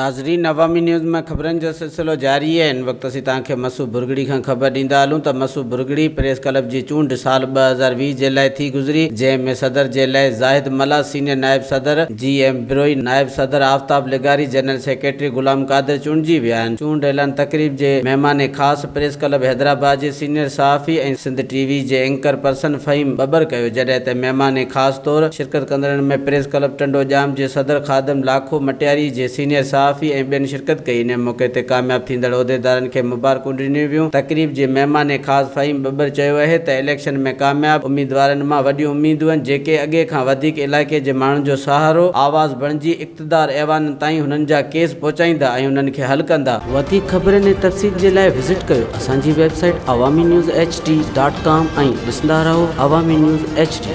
ناظرين عوامي نيوز ۾ خبرن جو سلسلو جاري آهي هن وقت اسين توهان کي مسو ڀرڳڙي کان خبر ڏيندا هلون ته مسو ڀرڳڙي پريس ڪلب جي چونڊ سال 2020 جي لاء ٿي گذري جنهن ۾ صدر جي لاء زاهد ملاح سينيئر نائب صدر جي ايم بروهي نائب صدر آفتاب لغاري جنرل سيڪريٽري غلام قادر چونڊجي ويا آهن چونڊ اعلان تقريب جي مهمان خاص پريس ڪلب حيدرآباد جي سينيئر صحافي ۽ سنڌ ٽي وي جي اينڪر پرسن فهيم ٻٻر ڪيو جڏهن ته مهمان خاص طور شرڪت ڪندڙن ۾ پريس ڪلب ٽنڊو ڄام جي صدر خادم لاکو مٽياري جي سينيئر صحافي ۽ ٻين شرڪت ڪئي. انهي موقعي تي ڪامياب ٿيندڙ عهديدارن کي مبارڪون ڏنيون ويون. تقريب جي مهمان خاص فهيم ٻٻر چيو اهي ته اليڪشن ۾ ڪامياب اميدوارن مان وڏيون اميدون جيڪي اڳي کان وڌيڪ علائقي جي ماڻهن جو سهارو، آواز بڻجي اقتدار ايوانن تائين هنن جا ڪيس پهچائيندا ۽ انهن کي حل ڪندا. وڌيڪ خبرن ۽ تفصيل جي لاء وزٽ ڪيو اسان جي website Awami news H D dot com ۽ ڏسندا رهو عوامي نيوز ايڇ ڊي.